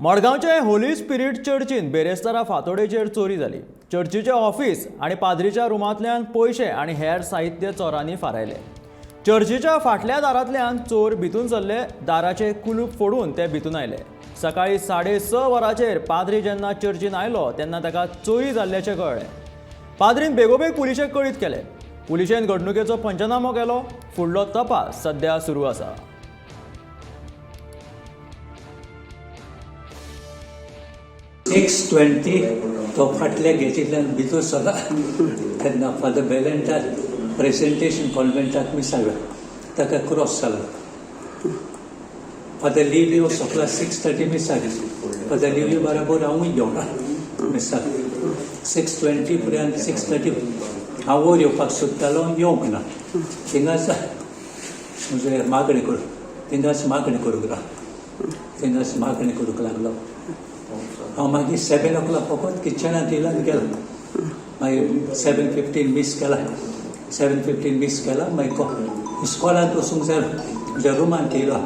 मडगांवचे Holi spirit चर्चीन बेरेस्तारा फांतोडेचेर चोरी जाली. चर्चीचें office आनी पाद्रीच्या रुमांतल्यान पयशे आनी हेर साहित्य चोरांनी फारायलें. चर्चीच्या फाटल्या दारांतल्यान चोर भितून सरले. दाराचे कुलूप फोडून ते भितून आयले. सकाळीं 6:30 वरांचेर पाद्री जेन्ना चर्चीन आयलो तेन्ना ताका चोरी जाल्ल्याचें कळ्ळें. पाद्रीन बेगोबेग पुलिशेक कळीत केलें. पुलिशेन घडणुकेचो पंचनामो केलो. फुडलो तपास सध्या सुरू आसा. 6:20 तो फाटल्या गेटींतल्यान भितर सरला तेन्ना फादर बेलेंटार प्रेजेंटेशन कॉन्वेंटाक मिसाक ताका क्रॉस जालो. फादर लिवियो सोंपला 6:30 मिसाक. फादर लिवियो बराबर हांवूय जेवना मिसाक. 6:20 पर्यंत, 6:30 हांव वयर येवपाक सोदतालो, येवंक ना. थिंगाच म्हणजे मागणी करूं, थिंगाच मागणी करूंक लागलो, थिंगाच मागणी करूंक लागलो हांव. मागीर 7 ओ क्लॉक फकत किचनांत येयलो आनी गेलो. मागीर 7:15 मीस केला, 7:15 मीस केला. मागीर इस्कॉलांत वचूंक जाय, म्हज्या रुमांत येयलो.